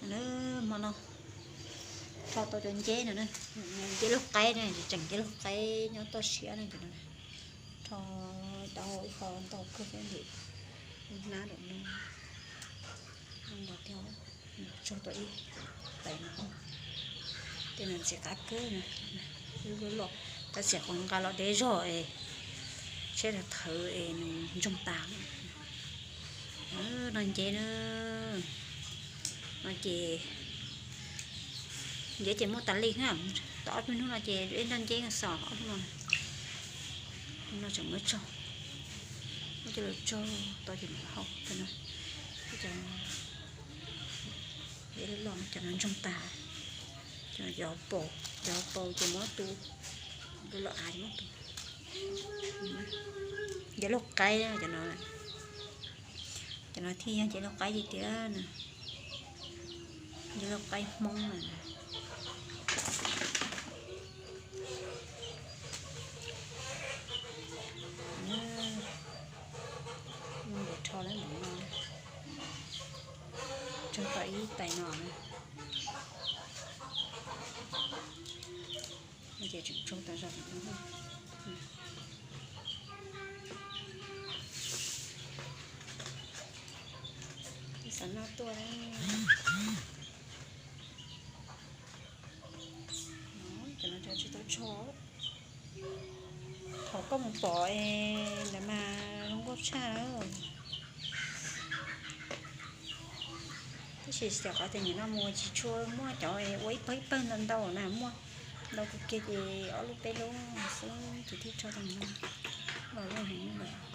Hmo no rho tau cov nceb no, nceb lub qaib na, tseem nceb lub qaib nyob toj siab na, rho tau ib qho ntau kawg thiab ntim hnab rau no, tsaug tau ib tais no, tej no ntxim qab kawg na, lub loj, tab sis qhov nqa los deb zog es tsheb thawv es nws ntsoog tas. No nceb na, no ces nceb ces muaj tas li na, tau ob peb hnub no ces ib nroj nceb xos ob hnub no, no tseem muab tsaug, muab coj los tsaug tau ces mam hau no, cov nceb loj loj cov no ntsoog tas, cov paus, cov paus ces muab tu, loj av ces muab tu. Nceb lub qaib cov no, cov no thiaj yog nceb lub qaib tiag tiag na, nceb lub qaib Hmoob na. Ntawd rho lawm no, tsaug tau ib tais no na, ces tseem tsaug tas zog no. Xav noj tuaj, cov no tsis tau tso. Thaum koj mus pom es ntawd mas zoo nkauj tshaj. Tab sis xyov qhov tias nim no mus tsis tshua muaj cov ua ib pawg ib pawg ntau ntau na, muaj ntau kawg kiag ces ob lub peb lub xwb ces thiaj tso tau no. Los loj heev lawm.